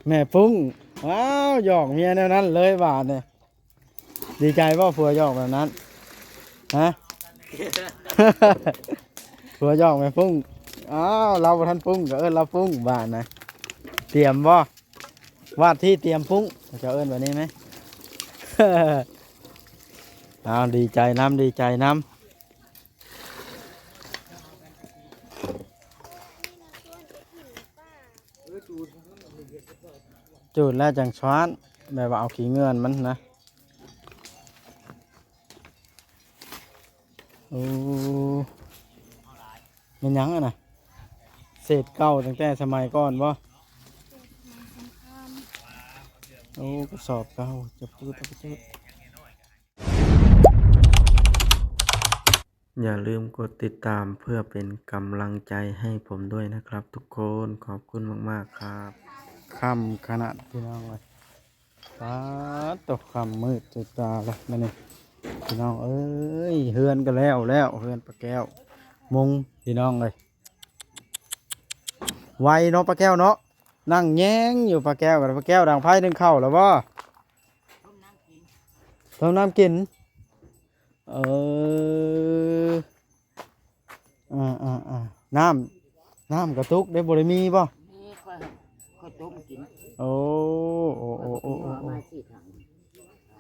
ແມ່ປຸ້ງ ວ້າວ ຫຍອກເມຍແນວນັ້ນເລີຍບາດນີ້. ດີໃຈບໍ່ ຜົວຫຍອກແບບນັ້ນ ຮະ? ຜົວຫຍອກແມ່ປຸ້ງ. ອ້າວ ລາວບໍ່ທັນປຸ້ງກໍເອີ້ນລາວປຸ້ງບາດນະ. ຕຽມບໍ່? ວາດທີ່ຕຽມປຸ້ງ ເຂົາເຈົ້າເອີ້ນແບບນີ້ໄໝ? ອ້າວ ດີໃຈນຳ ດີໃຈນຳ. ຈູດແລ້ວຈັ່ງຊວານ ແບບວ່າເອົາຂີ້ເຫຍື້ອມັນນະ. ໂອ້ ແມ່ນຫຍັງຫັ້ນນະ? ເສດເກົ່າຕັ້ງແຕ່ສະໄໝກ່ອນບໍ່? ໂອ້ ກະສອບເກົ່າ ຈັບຈູດ ຈັບຈູດ. ຢ່າลืมกดติดตามเพื่อเป็นกำลังใจให้ผมด้วยนะครับทุกคน ขอบคุณมากๆ ครับ. ຄ່ຳຂະໜາດພີ່ນ້ອງເອີຍ ປາດໂທ້ ຄ່ຳມືດຕາແລ້ວມື້ນີ້ ພີ່ນ້ອງເອີຍ. ເຮືອນກໍແລ້ວແລ້ວ ເຮືອນປ້າແກ້ວ ມຸງ ພີ່ນ້ອງເອີຍ. ໄວເນາະປ້າແກ້ວເນາະ ນັ່ງແຍງຢູ່ປ້າແກ້ວ ປ້າແກ້ວ ດັງໄຟ ໜຶ້ງເຂົ້າແລ້ວບໍ່? ຕົ້ມນ້ຳກິນ. ເອີ ອ່າໆໆ ນ້ຳ ນ້ຳກະຕຸກເດ້ ບໍ່ໄດ້ມີບໍ່? ມີ ຂ້ອຍ ຂ້ອຍຕົ້ມກິນ. ໂອ້ ໂອ້ ໂອ້ ໂອ້ ໂອ້ ເອົາມາສີ່ຖັງ.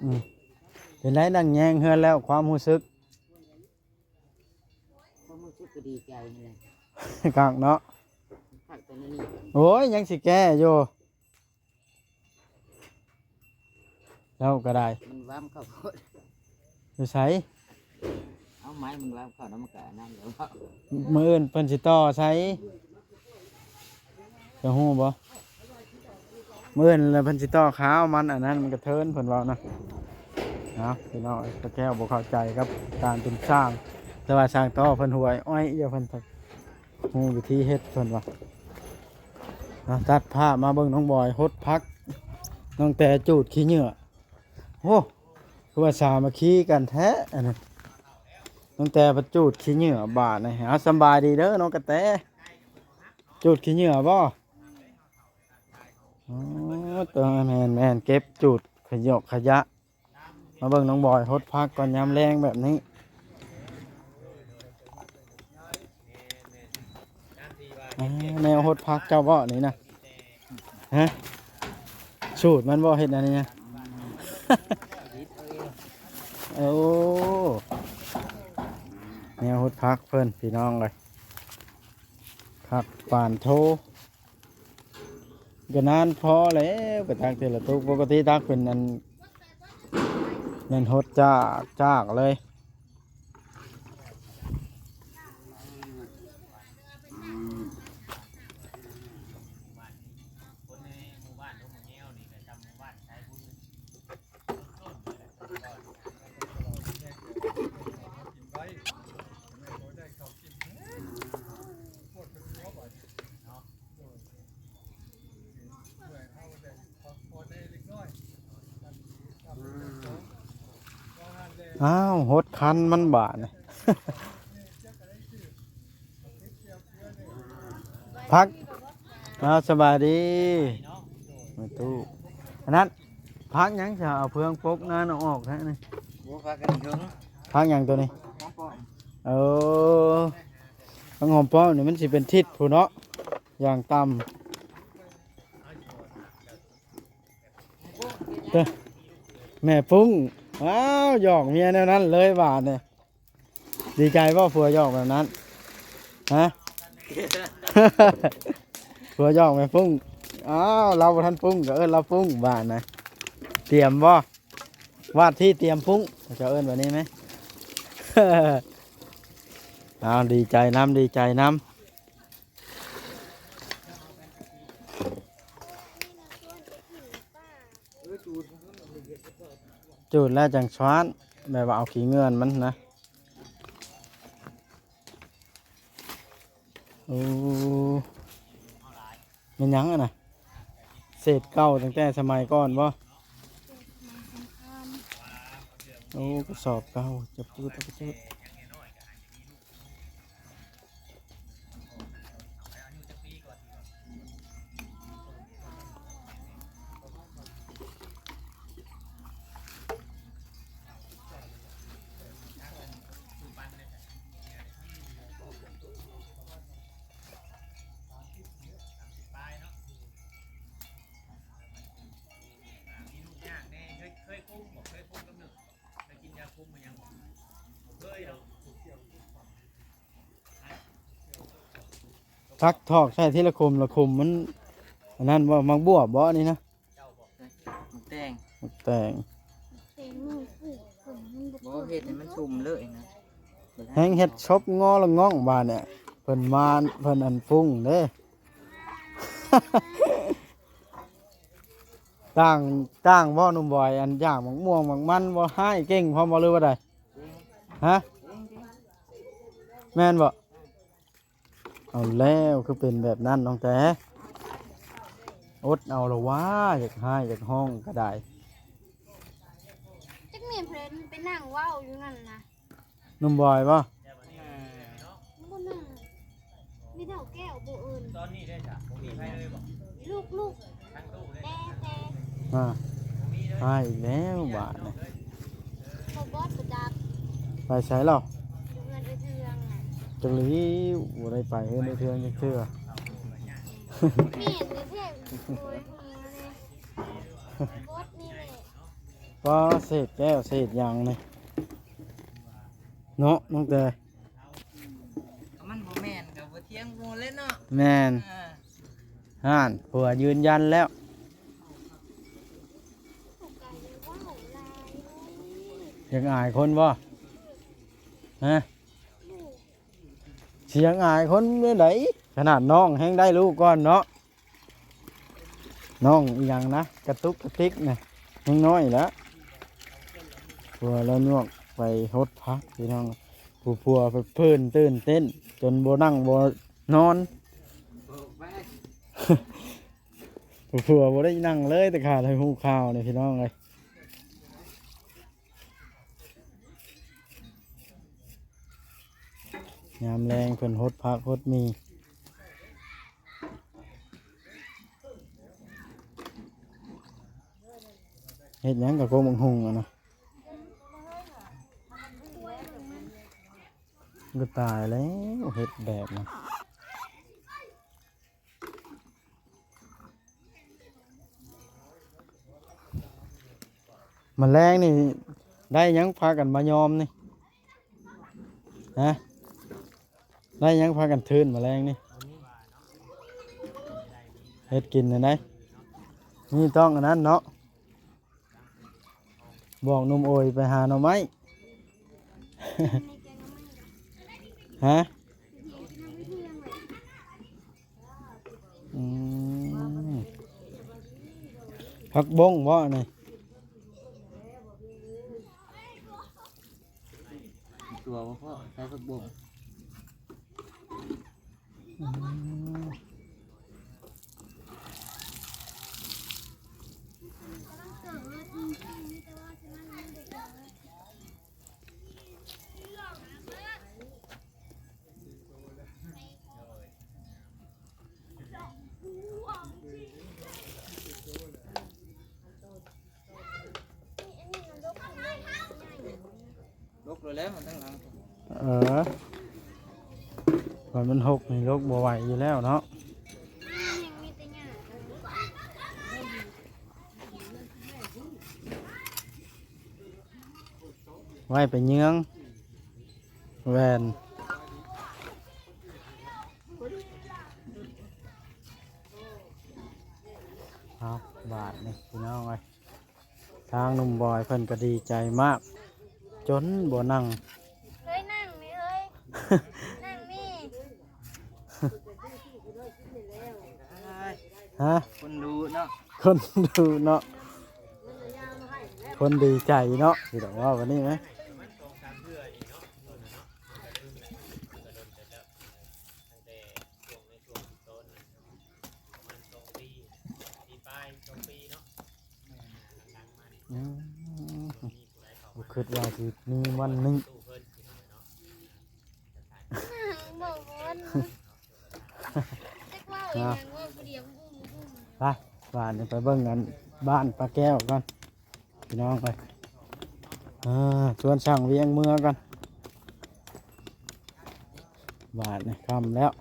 ອືມ ເປັນໃດ ນັ່ງແຍງເຮືອນແລ້ວ ຄວາມຮູ້ສຶກ? ຄວາມຮູ້ສຶກກໍດີໃຈຫັ້ນແຫຼະ ຄັກເນາະ ຄັກແຕ່ນີ້. ໂອ້ຍ ຍັງຊິແກ້ຢູ່. ເຈົ້າກໍໄດ້ ມັນຫວາມເຂົ້າໂພດ. ຢູ່ໃສ? ເອົາໄມ້ມັນຫວາມເຂົ້ານຳ ມັນກໍອັນນັ້ນແລ້ວ. ມື້ອື່ນເພິ່ນຊິຕໍ່ໃສ ເຈົ້າຮູ້ບໍ່? ມື້ອື່ນແລ້ວເພິ່ນຊິຕໍ່ຂາວມັນ ອັນນັ້ນມັນກະເທີນ ເພິ່ນເວົ້ານະ. ເອົາ ພີ່ນ້ອງເອີຍ ປ້າແກ້ວບໍ່ເຂົ້າໃຈກັບການເປັນຊ່າງ ແຕ່ວ່າຊ່າງຕໍ່ເພິ່ນຫວຍອ້ອຍ ເອີ ເພິ່ນ ຮູ້ວິທີເຮັດເພິ່ນວ່າ. ເອົາ ຕັດພາບມາເບິ່ງນ້ອງບອຍຫົດຜັກ ນ້ອງແຕຈູດຂີ້ເຫຍື້ອ. ໂອ້ ຄືວ່າສາມັກຄີກັນແທ້ອັນນີ້ ນ້ອງແຕພັດຈູດຂີ້ເຫຍື້ອບາດນີ້. ເອົາ ສຳບາຍດີເດີນ້ອງກະແຕ ຈູດຂີ້ເຫຍື້ອບໍ່? ອໍ ໂຕ ແມ່ນໆ ເກັບຈູດຂະຫຍອກຂະຫຍະ. ມາເບິ່ງນ້ອງບອຍຫົດຜັກກ່ອນຍາມແລງແບບນີ້. ອ່າ ແນວຫົດຜັກເຈົ້າບໍ່ນີ້ນະ? ຮະ? ສູດມັນບໍ່ເຮັດອັນນີ້ນະ? ໂອ້ ແນວຫົດຜັກເພິ່ນ ພີ່ນ້ອງເອີຍ ຄັກປານໂທ. ກໍນານພໍແລ້ວ ໄປຕັກເທື່ອລະຕຸກ ປົກກະຕິຕັກເປັນອັນ ແມ່ນຫົດຈາກ ຈາກເລີຍ. ອ້າວ ຫົດຄັນມັນບາດນີ້. ຜັກ ອ້າວ ສະບາຍດີແມ່ຕູ້. ອັນນັ້ນ ຜັກຫຍັງຊະ ເອົາເຟືອງປົກງານເອົາອອກແທ້ນີ້. ໂອ້ ຜັກອັນນີ້ເຖິງ ຜັກຫຍັງໂຕນີ້? ຫອມປ້ອມ. ເອີ ຜັກຫອມປ້ອມນີ້ມັນຊິເປັນທິດພຸ້ນເນາະ ຢ່າງຕ່ຳ. ເອີ ແມ່ປຸ້ງ ອ້າວ ຫຍອກເມຍແນວນັ້ນເລີຍບາດນີ້. ດີໃຈບໍ່ ຜົວຫຍອກແບບນັ້ນ ຮະ? ຜົວຫຍອກແມ່ປຸ້ງ. ອ້າວ ລາວບໍ່ທັນປຸ້ງກໍເອີ້ນລາວປຸ້ງບາດນະ. ຕຽມບໍ່? ວາດທີ່ຕຽມປຸ້ງ ເຂົາເຈົ້າເອີ້ນແບບນີ້ໄໝ? ອ້າວ ດີໃຈນຳ ດີໃຈນຳ. ຈູດແລ້ວຈັ່ງຊວານ ແບບວ່າເອົາຂີ້ເຫຍື້ອມັນນະ. ໂອ້ ແມ່ນຫຍັງຫັ້ນນະ? ເສດເກົ່າຕັ້ງແຕ່ສະໄໝກ່ອນບໍ່? ໂອ້ ກະສອບເກົ່າ ຈັບຈູດ ຈັບຈູດ. ອາຍຸຈັກປີກ່ອນ? ຕັກຖອກໃສ່ທີລະຂຸມລະຂຸມ ມັນອັນນັ້ນບໍ່? ໝາກບວບບໍ່ນີ້ນະ? ໝາກແຕງ ໝາກແຕງ ແຕງໜຶ່ງປູກ ບໍ່ ເຮັດໃຫ້ມັນຊຸ່ມເລີຍນະ ແຮງເຮັດສົບງໍລະງ່ອງບາດນີ້ ເພິ່ນມາ ເພິ່ນອັນປຸງເດ້. ຕ່າງ ຕ່າງບໍ່ໜຸ່ມບອຍ? ອັນຢາກໝາກມ່ວງໝາກມັນບໍ່? ຮ້າຍເກັ່ງພ້ອມບໍ່ ຫຼືວ່າໃດ? ຮະ? ແມ່ນບໍ່? ເອົາແລ້ວ ຄືເປັນແບບນັ້ນນ້ອງແຕ ອົດເອົາລະຫວາ ຢາກຮ້າຍຢາກຮ້ອງກໍໄດ້. ຈັກແມ່ນເພິ່ນໄປນັ່ງເວົ້າຢູ່ນັ້ນນະ. ໜຸ່ມບອຍບໍ່? ບໍ່ນັ່ງ ມີເຖົ້າແກ້ວບໍ່ເອີ້ນ ຕອນນີ້ເດ້ ບໍ່ມີໃຜເລີຍບໍ່? ລູກໆ ແຕ່ ແຕ່ ອ່າ ມາອີກແລ້ວບາດນີ້ ບໍ່ບອດປະຈັກ ໄປໃສລະ? ຢູ່ເຮືອນເອື້ອຍເທືອງນະ ຈັກຫຼີ ບໍ່ໄດ້ໄປເຮືອນເອື້ອຍເທືອງຈັກເທື່ອ. ແມ່ນແທ້ໆ ໂອ້ຍ ຫົວນີ້ ບອດນີ້ແຫຼະ ວ່າເສດແກ້ວເສດຫຍັງນີ້ເນາະ ນ້ອງແຕ. ມັນບໍ່ແມ່ນກໍບໍ່ຖຽງໝູ່ແຫຼະເນາະ ແມ່ນ ອ່າ ຫັ້ນ ຜົວຢືນຢັນແລ້ວ ຢາກອາຍຄົນບໍ່? ຮະ? ຊິຢາກອາຍຄົນແນວໃດ? ຂະໜາດນ້ອງແຮງໄດ້ລູກກ່ອນເນາະ. ນ້ອງອີ່ຫຍັງນະ ກະຕຸກກະຕິກນະ ຍັງນ້ອຍລະ ຜົວລາວຍວກໄປຫົດຜັກພີ່ນ້ອງ. ຜູ້ຜົວເພີ້ນຕື່ນເຕັ້ນ ຈົນບໍ່ນັ່ງບໍ່ນອນ ຜູ້ຜົວບໍ່ໄດ້ນັ່ງເລີຍ ແຕ່ຂ້າໄດ້ຮູ້ຂ່າວນີ້ພີ່ນ້ອງເອີຍ. ຍາມແລງເພິ່ນຫົດຜັກຫົດໝີ່ ເຮັດຫຍັງກະກົກບັກຫຸ່ງຫັ້ນນະ ກະຕາຍແລ້ວ ເຮັດແບບນັ້ນ. ມາແລງນີ້ໄດ້ຫຍັງພາກັນມາຍອມນີ້ ຮະ? ໄດ້ຫຍັງພາກັນທຶນມາແລງນີ້ ເຮັດກິນແນວໃດ? ນີ້ຕ້ອງອັນນັ້ນເນາະ ບອກໜຸ່ມໂອຍໄປຫາໜໍ່ໄມ້ ຮະ? ອືມ ຜັກບົ້ງບໍ່ອັນນີ້? ຕົວບໍ່ພໍໃສ່ຜັກບົ້ງ. ອືມ ລົກແລ້ວ ມັນຕັ້ງຫຼັງ ເອີ ມັນຫົກນີ້ລົກບໍ່ໄຫວຢູ່ແລ້ວເນາະ. ໄວ້ໄປເຍືອງແວ່ນ. ເອົາ ບາດນີ້ພີ່ນ້ອງເອີຍ ທາງໜຸ່ມບອຍເພິ່ນກະດີໃຈມາກ ຈົນບໍ່ນັ່ງ. ເຮີ້ຍ ນັ່ງນີ້ເຮີ້ຍ ນັ່ງນີ້ ຮະ? ຄົນດຸເນາະ ຄົນດຸເນາະ ຄົນດີໃຈເນາະ ຊິດອກເວົ້າບາດນີ້ນະ. ອືມ ບໍ່ຄິດວ່າຊິມີວັນນີ້ ບໍ່ວົນ ຈັກເວົ້າອີ່ຫຍັງ ເວົ້າຜູ້ດຽວ ອຸ້ມໆ. ໄປ ບາດນີ້ໄປເບິ່ງອັນບ້ານປ້າແກ້ວກ່ອນພີ່ນ້ອງເອີຍ. ອ່າ ຊວນຊ່າງວຽງເມືອກ່ອນ ບາດນີ້ຄ່ຳແລ້ວ.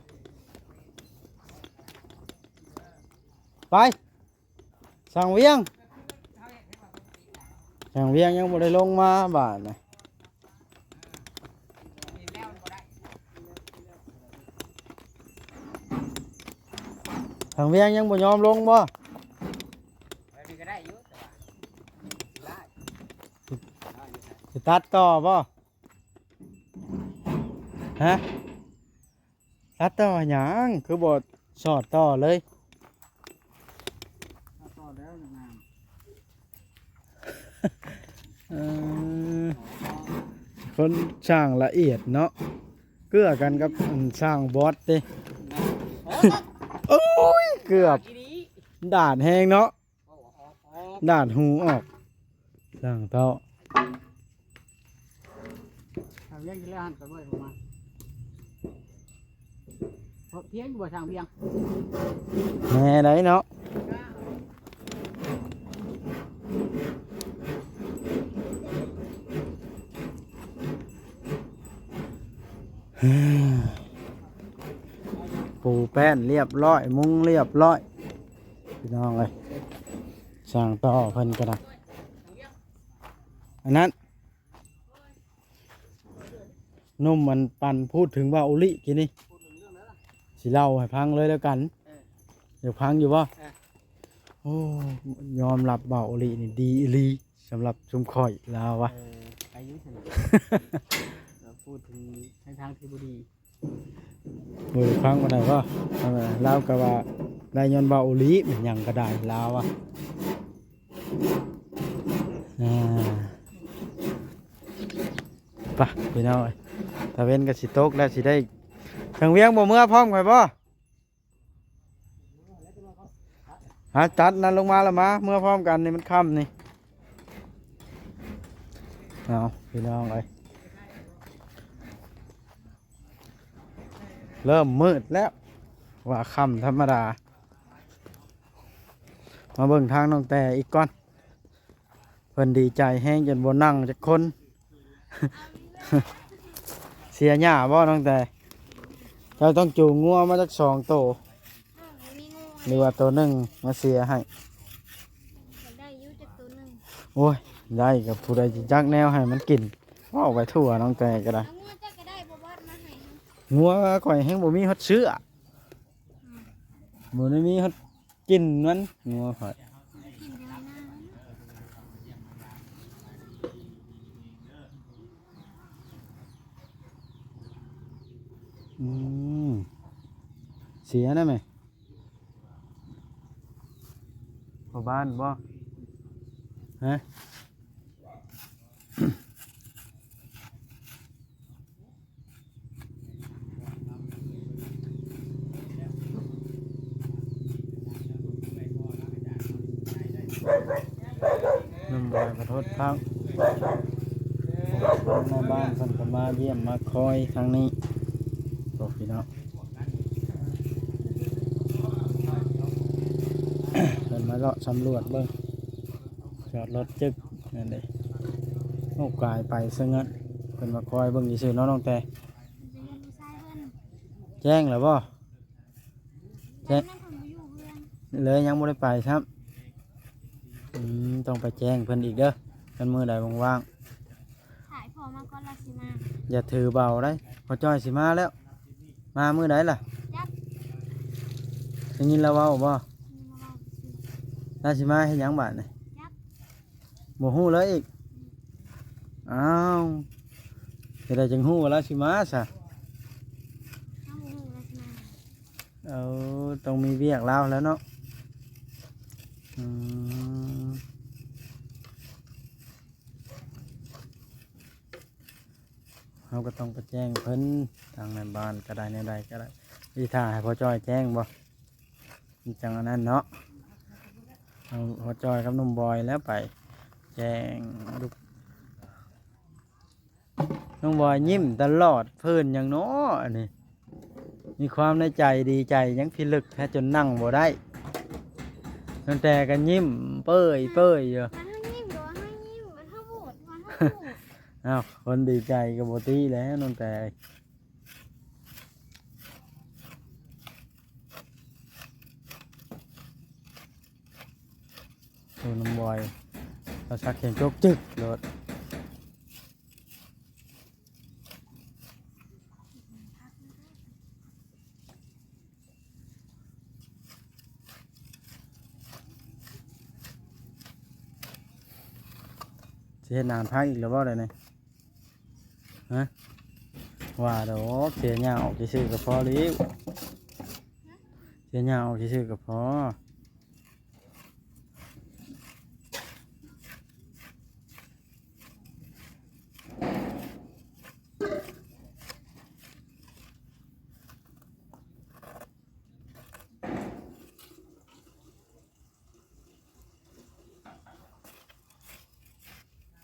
ໄປ ຊ່າງວຽງ ຊ່າງວຽງຍັງບໍ່ໄດ້ລົງມາບາດນີ້. ເ ທາງວຽງຍັງບໍ່ຍອມລົງບໍ່? ແບບນີ້ກໍໄດ້ຢູ່ ແຕ່ວ່າຊິໄດ້ ຊິຕັດຕໍ່ບໍ່? ຮະ? ຕັດຕໍ່ຫຍັງ? ຄືບໍ່ສອດຕໍ່ເລີຍ? ຕັດຕໍ່ແລ້ວງາມ. ເອີ ຄົນຊ່າງລະອຽດເນາະ ເກື້ອກັນກັບ ອັນ ຊ່າງບອດເດ້. ໂອ້ຍ ເກືອບ ດາດແຮງເນາະ ດາດຫູອອກ ຊ່າງເຕົາະ. ທາງວຽງກິນແລ້ວຫັ້ນ ໄປເບິ່ງມາ ເພາະພຽງຢູ່ບໍ່ ຊ່າງພຽງ ແນ່ໄດ໋ເນາະ. ປູແປ້ນລຽບຮ້ອຍ ມຸງລຽບຮ້ອຍ ພີ່ນ້ອງເອີຍ. ຊ່າງຕໍ່ເພິ່ນກໍໄດ້ ອັນນັ້ນ ໜຸ່ມອັນປັນ ພູດເຖິງບ່າວໂອລິກີ້ນີ້ ຊິເລົ່າໃຫ້ຟັງເລີຍແລ້ວກັນ. ເອີ ຢາກຟັງຢູ່ບໍ່? ເອີ ໂອ້ ຍອມຮັບບ່າວໂອລິນີ້ດີອີ່ຫຼີ ສຳລັບຊຸມຂ້ອຍ ລາວວ່າ. ເອີ ອາຍຸຊັ້ນນະ ລາວພູດເຖິງໃນທາງທີ່ບໍ່ດີ ບໍ່ໄດ້ຟັງປານໃດບໍ? ເອີ ລາວກໍວ່າໄດ້ຍ້ອນບ່າວໂອລິ ແມ່ນຫຍັງກໍໄດ້ ລາວວ່າ. ອ່າ ໄປພີ່ນ້ອງເອີຍ ຕາເວັນກໍຊິຕົກແລ້ວ ຊິໄດ້ ທາງວຽງບໍ່ເມືອພ້ອມຂ້ອຍບໍ? ຫາ ຈັດນັ້ນລົງມາລະມາ ເມືອພ້ອມກັນນີ້ ມັນຄ່ຳນີ້. ເອົາ ພີ່ນ້ອງເອີຍ ເລີ່ມມືດແລ້ວ ວ່າຄ່ຳທຳມະດາ. ມາເບິ່ງທາງນ້ອງແຕ່ອີກກ່ອນ ເພິ່ນດີໃຈແຮງຈົນບໍ່ນັ່ງຈັກຄົນ. ເສຍຫຍ້າບໍ່ນ້ອງແຕ່? ເຈົ້າຕ້ອງຈູງງົວມາຈັກສອງໂຕ ຫຼືວ່າໂຕໜຶ່ງມາເສຍໃຫ້? ຢາກໄດ້ຢູ່ຈັກໂຕໜຶ່ງ. ໂອ້ຍ ໄດ້ກໍຜູ້ໃດຊິຈັກແນວໃຫ້ມັນກິນ ເວົ້າໄປທົ່ວ ນ້ອງແຕ່ກໍໄດ້. ເອົາງົວເຈົ້າກໍໄດ້ບໍ່ບອດມາໃຫ້. ງົວຂ້ອຍແຮງບໍ່ມີຮອດເຊືອ ບໍ່ໄດ້ມີຮອດ ກິນມັນ ງົວຂ້ອຍ. ອືມ ເສຍນະແມ່. ພໍ່ບ້ານບໍ່? ຮະ? ໜຸ່ມບອຍຂອໂທດພັກ ທາງແມ່ບ້ານເພິ່ນກໍມາຢ້ຽມມາຄອຍທາງນີ້ ໂອ້ ພີ່ນ້ອງ ເພິ່ນມາເລາະສຳຫຼວດເບິ່ງ ຈອດລົດຈຶ່ກ ນັ້ນເດ້ ໂອ້ ກາຍໄປຊະເງິ້ນ ເພິ່ນມາຄອຍເບິ່ງຊື່ໆເນາະ ນ້ອງແຕ່. ແຈ້ງແລ້ວບໍ່? ແຈ້ງ ເລີຍຍັງບໍ່ໄດ້ໄປຊ້ຳ. ອືມ ຕ້ອງໄປແຈ້ງເພິ່ນອີກເດີ ຄັນມື້ໃດວ່າງໆ. ຖ້າໃຫ້ພໍ່ມາກ່ອນລະຊິມາ. ຢ່າຖືເບົາໄດ໋ ພໍ່ຈ້ອຍຊິມາແລ້ວ. ມາມື້ໃດລະ? ຈັກ ໄດ້ຍິນລາວເວົ້າບໍ່? ໄດ້ຍິນລາວເວົ້າຊື່ໆ. ລາວຊິມາເຮັດຫຍັງບາດນີ້? ຈັກ ບໍ່ຮູ້ເລີຍອີກ. ອືມ ອ້າວ ເຮັດໃດຈຶ່ງຮູ້ວ່າລາວຊິມາຊະ? ເຮົາບໍ່ຮູ້ວ່າລາວຊິມາ. ເອີ ຕ້ອງມີວຽກລາວແລ້ວເນາະ. ອືມ ເຮົາກໍຕ້ອງໄປແຈ້ງເພິ່ນ ທາງໃນບ້ານກໍໄດ້ ແນວໃດກໍໄດ້. ອີຖ້າໃຫ້ພໍ່ຈ້ອຍແຈ້ງບໍ່? ມັນຈັ່ງອັນນັ້ນເນາະ. ເອົາພໍ່ຈ້ອຍກັບໜຸ່ມບອຍແລ້ວໄປແຈ້ງລູກ. ນ້ອງບອຍຍິ້ມຕະຫຼອດ ເພີ້ນຫຍັງເນາະອັນນີ້ ມີຄວາມໃນໃຈດີໃຈຫຍັງພິລຶກແທ້ ຈົນນັ່ງບໍ່ໄດ້. ນ້ອງແຕ່ກໍຍິ້ມເປີຍໆຢູ່. ມັນທັງຍິ້ມ ກໍວ່າເຮົາຍິ້ມ ມັນເຮົາໂຫດ ມັນເຮົາໂຫດ. ອ້າວ ຄົນດີໃຈກໍບໍ່ຕິແລ້ວ ນ້ອງແຕ່. ໂອ້ ນ້ອງບອຍ ລາວສັກແຂນຈົກຈຶກໂລດ. ຊິເຮັດນານພັກອີກແລ້ວບໍ່ດຽວນີ້? ຮະ? ວ່າດອກ ເສຍຫຍ້າອອກຊື່ໆກໍພໍແລ້ວ. ເສຍຫຍ້າອອກຊື່ໆກໍພໍ.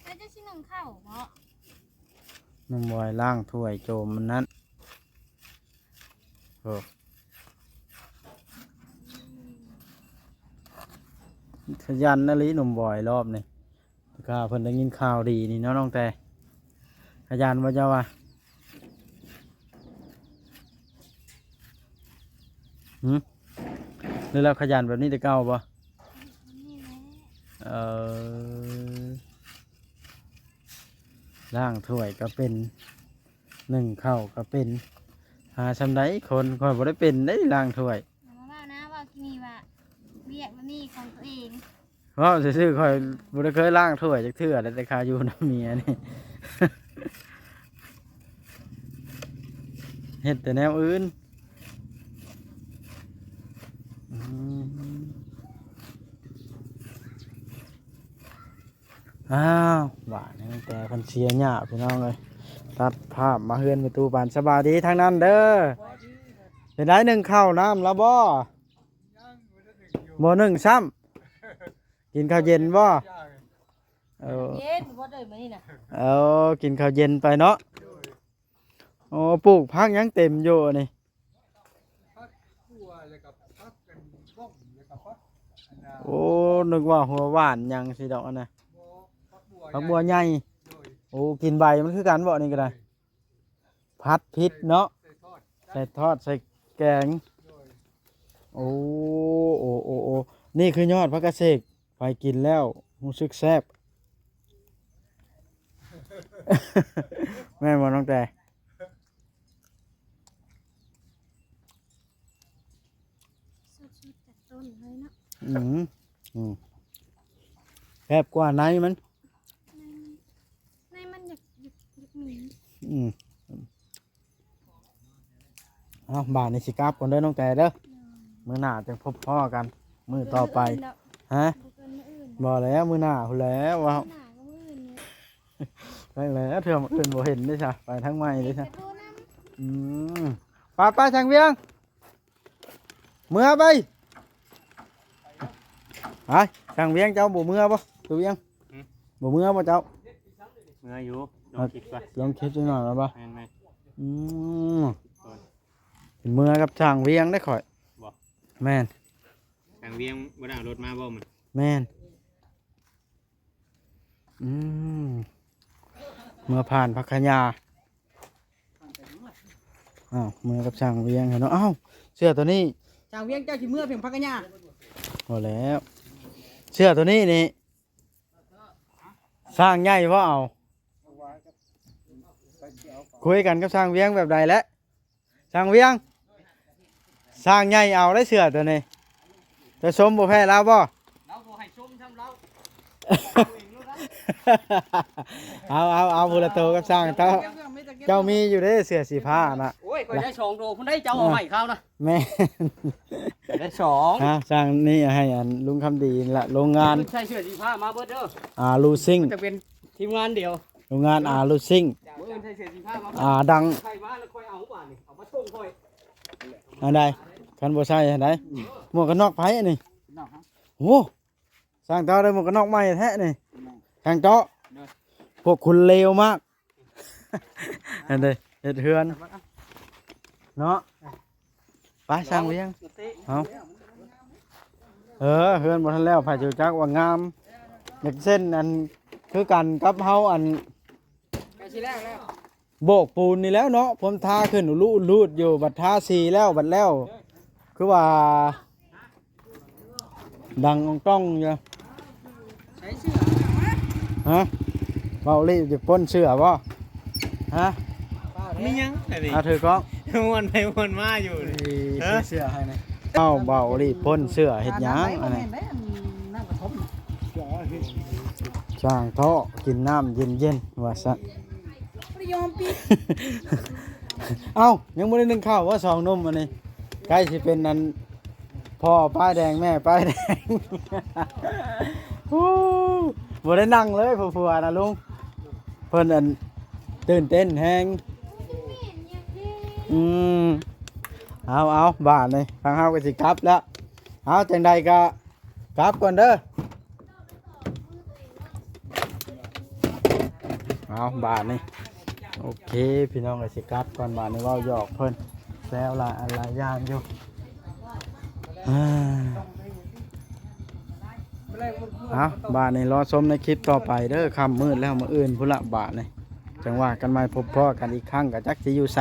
ແລ້ວເຈົ້າຊິໜຶ້ງເຂົ້າເບາະ? ນ້ອງບອຍລ້າງຖ້ວຍໂຈມມັນນັ້ນ. ໂອ້ ຂະຫຍັນອີ່ຫຼີໜຸ່ມບອຍລອບນີ້. ກະເພິ່ນໄດ້ຍິນຂ່າວດີນີ້ເນາະ ນ້ອງແຕ່. ຂະຫຍັນບໍ່ເຈົ້າວ່າ? ຫື? ຫຼືລາວຂະຫຍັນແບບນີ້ແຕ່ເກົ່າບໍ່? ແບບນີ້ແຫຼະ. ເອີ ລ້າງຖ້ວຍກໍເປັນ ໜຶ້ງເຂົ້າກໍເປັນ. ຫາຊ່ຳໃດຄົນ ຂ້ອຍບໍ່ໄດ້ເປັນເດ້ລ້າງຖ້ວຍ. ຢ່າມາເວົ້ານະ ເວົ້າທີ່ນີ້ວ່າ ວຽກມັນມີຂອງຕົວເອງ. ເວົ້າຊື່ໆ ຂ້ອຍບໍ່ໄດ້ເຄີຍລ້າງຖ້ວຍຈັກເທື່ອ ແຕ່ຂ້າຢູ່ນຳເມຍນີ້ ເຮັດແຕ່ແນວອື່ນ. ອືມ ອ້າວ ບາດນີ້ແຕ່ເພິ່ນເສຍຫຍ້າ ພີ່ນ້ອງເອີຍ. ຕັດພາບມາເຮືອນແມ່ຕູ້ປານ. ສະບາຍດີທາງນັ້ນເດີ. ເປັນໃດ ໜຶ້ງເຂົ້ານ້ຳແລ້ວບໍ່? ບໍ່ໜຶ້ງຊ້ຳ. ກິນເຂົ້າເຢັນບໍ່? ເອີ ເຢັນບໍ່ໄດ້ມື້ນີ້ນະ. ເອີ ກິນເຂົ້າເຢັນໄປເນາະ. ໂອ້ ປູກຜັກຫຍັງເຕັມຢູ່ນີ້? ຜັກບົວ ແລ້ວກໍຜັກອັນບ້ອງ ແລ້ວກໍຜັກອັນນ່າ. ໂອ້ ນຶກວ່າຫົວຫວານຫຍັງຊີ້ດອກອັນນະ. ບໍ່ ຜັກບົວ ຜັກບົວໃຫຍ່. ໂດຍ. ໂອ້ ກິນໃບມັນຄືກັນບໍ່ນີ້ກໍໄດ້? ໂດຍ. ຜັດຜິດເນາະ. ໃສ່ທອດ ໃສ່ທອດ ໃສ່ແກງ. ໂດຍ. ໂອ້ ໂອ້ ໂອ້ ໂອ້ ນີ້ຄືຍອດຜັກກະເສກ. ໄປກິນແລ້ວຮູ້ສຶກແຊບ ແມ່ນບໍ່ນ້ອງແຕ່? ສົດໆຈາກຕົ້ນເລີຍເນາະ. ອືມ ອືມ ແຊບກວ່າໃນມັນ. ໃນມັນ ໃນມັນຢາກ ຢາກ ຢາກໝິ່ນ. ອືມ. ເອົາ ບາດນີ້ຊິກັບກ່ອນເດີນ້ອງແຕ່ເດີ. ໂດຍ. ມື້ໜ້າຈັ່ງພົບພໍ້ກັນມື້ຕໍ່ໄປ. ບໍ່ເກີນມື້ອື່ນດອກ. ຮະ? ບໍ່ເກີນມື້ອື່ນດອກ. ບໍ່ແລ້ວ ມື້ໜ້າພຸ້ນແຫຼະ. ມື້ໜ້າກໍມື້ອື່ນນີ້. ໄປແລ້ວ ເທື່ອມື້ອື່ນບໍ່ເຫັນເດ້ຊະ ໄປທາງໃໝ່ເດ້ຊະ. ເຫັນແຕ່ໂທນຳ. ອືມ ໄປໆ ຊ່າງວຽງ ເມືອໄປ. ໄປ ຊ່າງວຽງ ເຈົ້າບໍ່ເມືອບໍ່? ຄືວຽງ ຫື? ບໍ່ເມືອບໍ່ເຈົ້າ? ເມືອຢູ່ ລົງຄລິບກ່ອນ ລົງຄລິບຈັກໜ້ອຍແມ່ນບໍ່? ແມ່ນໆ. ອືມ ເປັນເມືອກັບຊ່າງວຽງເດ້ຂ້ອຍ. ບໍ່? ແມ່ນ ຊ່າງວຽງບໍ່ໄດ້ເອົາລົດມາບໍ່ມື້? ແມ່ນ. ອືມ ເມືອຜ່ານພັກຂະຫຍ້າ. ອ້າວ ເມືອກັບຊ່າງວຽງເນາະ. ອ້າວ ເສື້ອໂຕນີ້ ຊ່າງວຽງ ເຈົ້າຊິເມືອພຽງພັກຂະຫຍ້າ. ພໍແລ້ວ ເສື້ອໂຕນີ້ນີ້ ຊ່າງໃຫຍ່ບໍ່ເອົາ? ຄຸຍກັນກັບຊ່າງວຽງແບບໃດແຫຼະ? ຊ່າງວຽງ ຊ່າງໃຫຍ່ເອົາໄດ້ເສື້ອໂຕນີ້ ຈະຊົມບໍ່ແພ້ລາວບໍ່? ລາວບໍ່ໃຫ້ຊົມຊ້ຳລາວ. ເອົາ ເອົາ ເອົາ ຜູ້ລະໂຕກັບຊ່າງເຈົ້າ. ເຈົ້າມີຢູ່ເດ້ເສື້ອສີຟ້ານະ. ໂອ້ຍ ຂ້ອຍໄດ້ສອງໂຕພຸ້ນໄດ໋ ເຈົ້າເອົາໃຫ້ເຂົານະ. ແມ່ນ ໄດ້ສອງ. ຮະ? ຊ່າງນີ້ໃຫ້ອັນລຸງຄຳດີລະ ໂລງງານ ໃສ່ເສື້ອສີຟ້າມາເບິດເດີ. ອາລູຊິງ ຈະເປັນທີມງານດຽວ. ໂຮງງານອາລູຊິງ ມື້ອື່ນໃສ່ເສື້ອສີຟ້າມາ ອາ ດັງ ໃສ່ມາແລ້ວຄ່ອຍເອົາບາດນີ້ ເອົາມາສົ່ງຂ້ອຍ. ອັນໃດ? ຄັນບໍ່ໃສ່ອັນໃດ? ໝວກກັນນັອກໃຜອັນນີ້? ໂອ້ ຊ່າງເຈົ້າໄດ້ໝວກກັນນັອກໃໝ່ແທ້ນີ້. ຊ່າງເຈາະ ໂດຍ ພວກຄຸນເລວມາກ. ອັນໃດ? ເຮັດເຮືອນເນາະ. ໄປຊ່າງວຽງ ເອົາ ເອີ ເຮືອນບໍ່ທັນແລ້ວ ໃຜຊິຮູ້ຈັກວ່າງາມ. ຢາກເຊັ່ນອັນ ຄືກັນກັບເຮົາອັນ ໃກ້ຊິແລ້ວແລ້ວ ໂບກປູນນີ້ແລ້ວເນາະ. ຜົມທາຂຶ້ນອຸລຸອຸລູດຢູ່ ບັດທາສີແລ້ວ ບັດແລ້ວ ຄືວ່າ ດັງອອງຕ້ອງຢູ່. ໃສ່ເສື້ອ ຮະ? ເວົ້າລີ້ ຈະປົນເສື້ອບໍ່? ຮະ? ມີຫຍັງອັນນີ້? ເອົາຖືກ້ອງ ມ່ວນໄປມ່ວນມາຢູ່ນີ້. ເອີ ເສື້ອໃຫ້ນະ. ເອົາ ເວົ້າລີ້ ປົນເສື້ອເຮັດຫຍັງອັນນີ້? ນ້ຳກະທົບ ເສື້ອ ຕ່າງເທາະກິນນ້ຳເຢັນໆ ວ່າຊັ້ນ. ບໍ່ໄດ້ຍອມປິດ. ເອົ້າ ຍັງບໍ່ໄດ້ໜຶ້ງເຂົ້າວ່າສອງໜຸ່ມອັນນີ້ ໃກ້ຊິເປັນອັນພໍ່ປ້າຍແດງແມ່ປ້າຍແດງ. ໂອ້ ບໍ່ໄດ້ນັ່ງເລີຍ ຜົວໆນະລຸງ ເພິ່ນອັນຕື່ນເຕັ້ນແຮງ. ອືມ ເອົາໆ ບາດນີ້ທາງເຮົາກໍຊິກັບແລ້ວ. ເອົາ ຈັ່ງໃດກໍກັບກ່ອນເດີ. ເອົາ ບາດນີ້ ໂອເຄ ພີ່ນ້ອງກໍຊິກັບກ່ອນ. ບາດນີ້ເວົ້າຫຍອກເພິ່ນແຊວຫຼາຍອັນຫຼາຍຢ່າງຢູ່. ເອົາ ບາດນີ້ລໍຊົມໃນຄລິບຕໍ່ໄປເດີ. ຄ່ຳມືດແລ້ວ ມື້ອື່ນພຸ້ນລະ ບາດນີ້ຈັ່ງວ່າກັນໃໝ່ ພົບພໍ້ກັນອີກຄັ້ງ ກໍຈັກຊິຢູ່ໃສ.